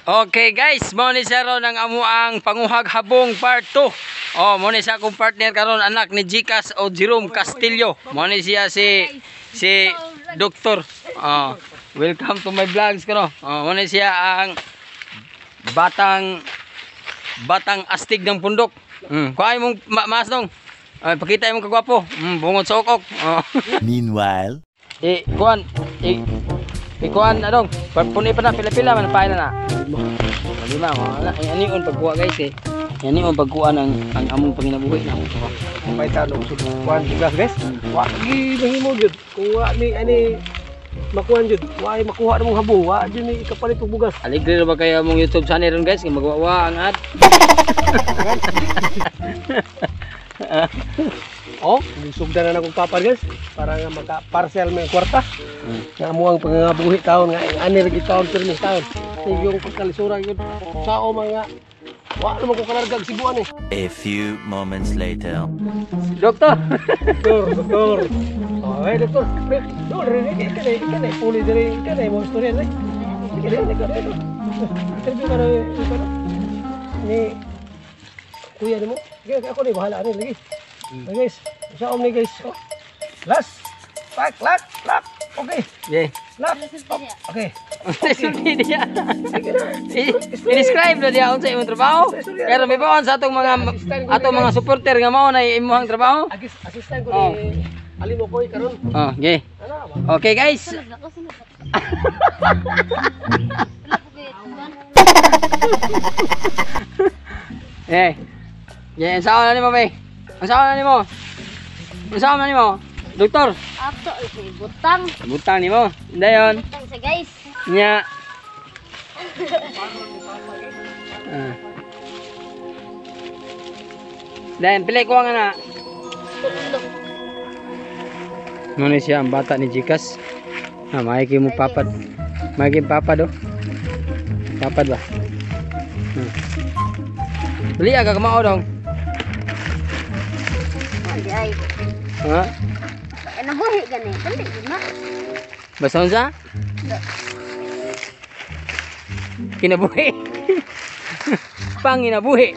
Okay guys, mao ni siya ron ang amuang panguhag habong part 2. Oh, mao ni siya akong partner karon, anak ni Gcash o Jerome Castillo. Mao ni siya si Doktor. Oh, welcome to my vlogs kano. Oh, mao ni siya ang batang batang astig ng pundok. Kuha imong mas dong. Ay, pakita imong kagwapo. Bungot sa ukok. Oh. Meanwhile, I kuan i ikuan adong puni pa na pila-pila man paila na. Lima mo ala ani on pagkuha guys eh. Ani on pagkuha ng ang among panginabuhi na. May tanong sa kuan bigas guys. Wa gi mahimo gyud kung wa ni ani makuan gyud. Wa ay makuha namong habong, wa gyud ni ikapalit og bugas. Aligre ra ba kayo among YouTube channel ron guys nga magwawa ang ad. Oh, sugdan na akong papa guys para nga maka-parcel may kwarta. Nga amo ang pangangabuhi taon nga ani ra gyud taon permis taon. Yung pagkalisura gyud sao mga wa naman ko kalargag Cebuan eh. A few moments later. Doktor. Doktor, doktor. Oh, hey, doktor. Doktor, kene, puli diri, kene mo istorya diri. Kene, kene, kene. Interview ka na, ikaw na. Ni kuya nimo. Sige, ako ni bahala ani lagi. Okay, guys. Sa ni guys. Oh. Last. Lock, lock, lock. Okay. Yeah. Lock. Okay. Sulti niya. I-describe na niya unsa imong trabaho. Pero may bawon sa atong mga supporter nga mao na imong trabaho. Assistant ko ni Ali Mokoy karon. Oh, okay. Ano ba? Okay guys. Sunod ako, sunod ako. Eh. Yeah, ang saan na nimo, be? Ang saan na nimo? Ang saan na nimo? Doktor, Ato, ito, butang. butang nimo. Dayon. Butang sa guys. Nya. Ah. Dayon, pili ko nga na. Tulog. Muna siya ang bata ni Gcash. Ah, maigi mo papad. Maigi papad oh. Papad ba? Dali aga kamao dong. Ay, ay. Ha? Ay, nabuhi gani. Dali, yun na. Basta unsa? Kinabuhi. Panginabuhi.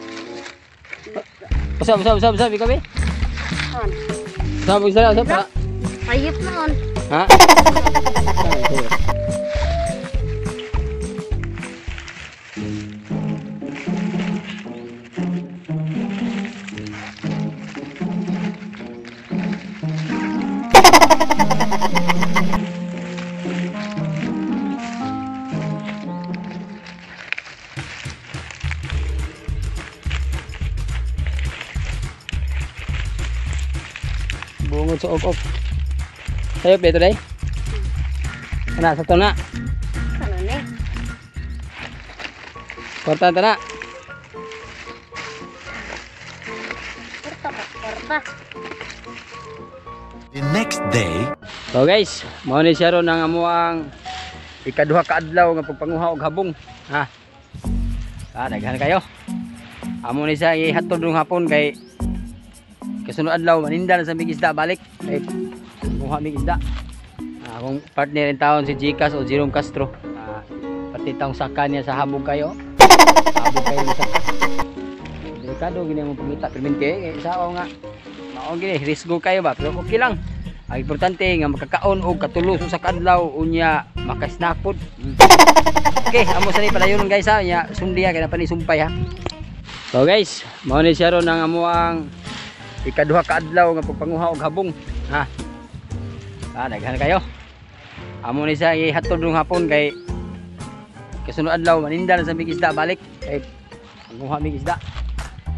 Usab, usab, usab, usab, ikaw be? On. Usab, usab, usab, para. Hayop na on. Ha? Bungod sa ok-ok. Sayop dito day. Ana sa na. Ano ni? Kwarta ta na. Kwarta pa, kwarta. The next day, So guys, mao ni siya ron ang amuang ikaduha ka adlaw nga pagpanguha og habong. Ha. Ah, daghan kayo. Amo ni siya ihatod rong hapon kay kasunod adlaw maninda na sa mig isda balik. Kay panguha mig isda. Ah, akong partner in taon si Gcash o Jerome Castro. Ah, pati taong saka niya sa habog kayo. Habog kayo sa saka. Delikado gini mo pangita permente kay sao nga mao gini risgo kayo ba pero okay lang. Ang importante nga makakaon og katulo sa kadlaw unya makasnakod. Okay, amo sa ni palayon guys ha, nya sundi ha kay na panisumpay ha. So guys, mao ni siya ron ang amuang ikaduha ka adlaw nga pagpanguha og habong. Ha. Ah, daghan kayo. Amo ni siya ihatod rong hapon kay kasunod adlaw maninda na sa mig isda balik kay panguha mig isda.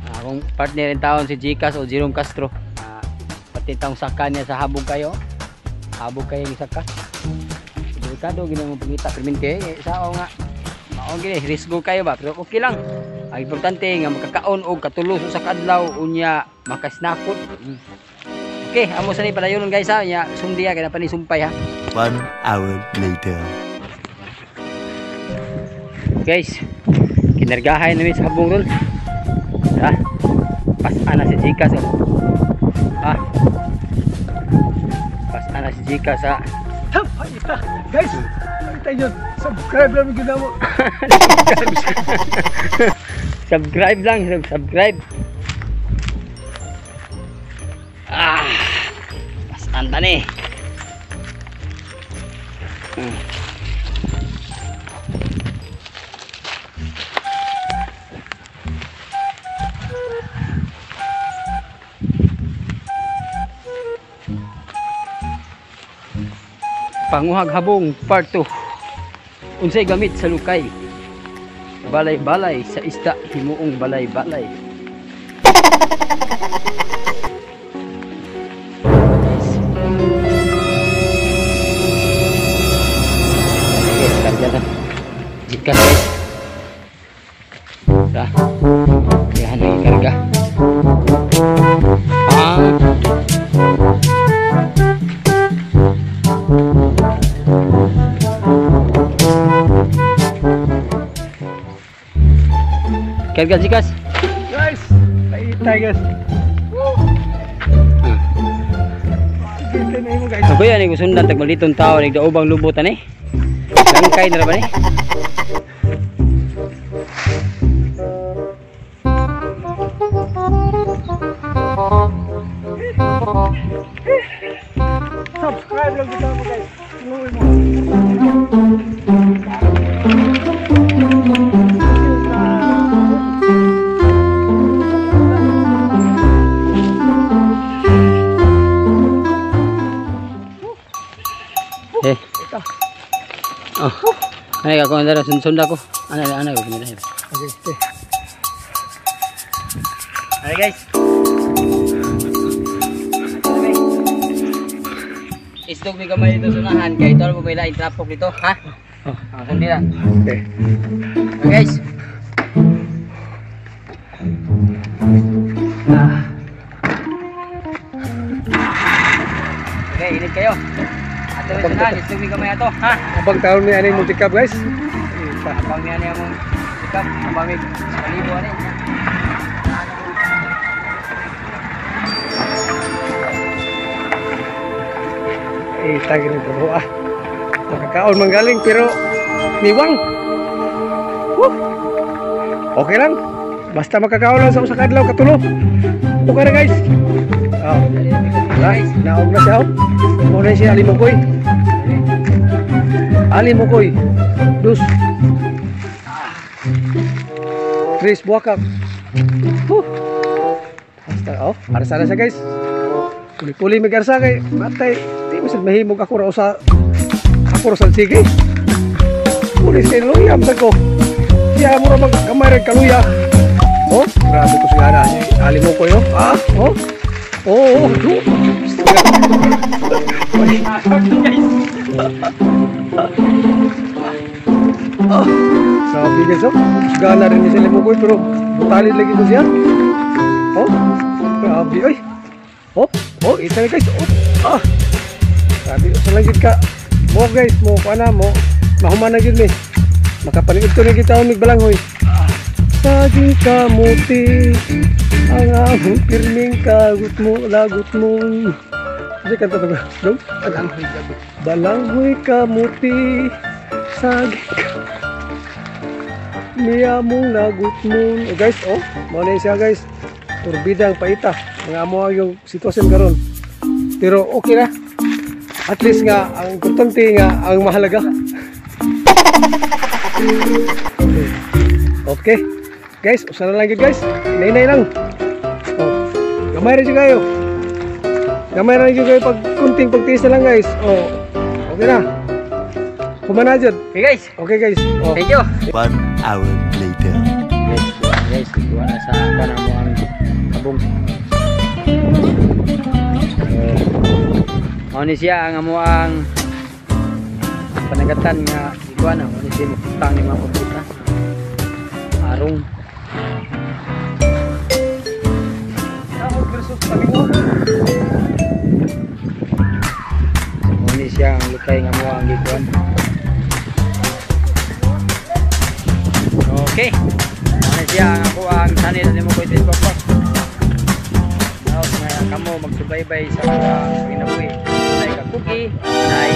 Ah, akong partner in taon si Gcash o Jerome Castro. Ah, pati taong saka niya sa habog kayo. Habog kayo ng saka. Delikado gini mo pangita permente eh, sao nga mao gini risgo kayo ba pero okay lang. Ang importante nga makakaon og katulo sa kadlaw unya makasnakod. Okay, amo sa ni palayon guys ha, nya sundi ha kay na panisumpay ha. 1 hour later. Guys, kinargahay namin sa habong ron. Ha? Pas-ana si Gcash oh. Ha? Pas-ana si Gcash ha. Guys, tayo subscribe lang gyud mo. Subscribe lang, subscribe. Ah. Bastanta ni. Panguhag habong part 2. Unsay gamit sa lukay? Balay-balay sa isda, himuong balay-balay. Guys, karga na. Gcash guys. Tara. Kaya na ikarga. Ah. Karga Gcash. Guys, tayo guys. Ah. Sige na mo guys. Ako yan, yung sundan, tagmalitong tao, nagdaubang lubutan eh. Langkay na ba ni? Subscribe lang gyud mo guys. Tuloy mo. Eh. Oh. Ay, ako na sund ako. Ana ana ko nila. Okay, okay. Ay guys. Isdog mi gamay dito sunahan kay ito mo may lain trapok dito, ha? Oh. Ah, sundi lang. Okay. Okay, guys. Ah. Okay, init kayo. Ato mi sunahan, isdog mi gamay ato, ha? Abang taon ni ani multicab guys. Abang niya niya mong sikap, abang mi kalibo ani. Eh, tagi ng trabaho ah. Makakaon man galing pero niwang. Woo! Okay lang. Basta makakaon lang sa usa ka adlaw katulo. Okay na guys. Oh. Guys, naog na siya. Mo na siya Alimukoy. Alimukoy. Dus. Tres buwakak. Woo! Basta oh, arsa na siya guys. Puli-puli may arsa kay matay. Di mo sad mahimog ako ra usa. Ako ra sad sige. Puli sa luya sa ko. Siya mo ra mag gamay ra kaluya. Oh, grabe ko siya na. Alimukoy oh. Ah, oh. Oh, oh. Oh. Sabi guys, oh. Gana rin si Alimukoy pero butalid lagi ko siya. Oh. Grabe oy. Oh, oh, ito na guys. Oh. Ah. Sabi, usa lang gid ka. Mo guys, mo kuana mo. Mahuman na gid mi. Makapaniud ko na gid taon mig balanghoy. Saging kamuti ang among pirming kagut mo, lagot mo. Kasi kanta to ba? Dong? Balanghoy gabi. Balanghoy kamuti, saging ka. Niya mong lagot mo. Oh, guys, oh, mao na siya guys. Turbida ang paita. Mga amo yung sitwasyon karon. Pero okay na. At least nga ang importante nga ang mahalaga. Okay. Guys, usa na lang gyud guys. Inay-inay lang. Oh. Gamay ra jud kayo. Gamay ra jud kayo pag kunting pagtiis na lang guys. Oh. Okay na. Kumana jud. Okay guys. Okay guys. Oh. Thank you. 1 hour later. Guys, guys, kuha na sa kanang mo ang habong. Mao ni siya ang amo ang panagatan nga ikuan na mao ni siya mutang ni mga pabrika. Arong. Mao ni siya ang lukay nga amo ang gikuan. Okay. Mao ni siya ang ako ang channel nimo ko ito pagpak. Kamo magsubaybay sa mga kinabuhi. Nay ka cookie, nay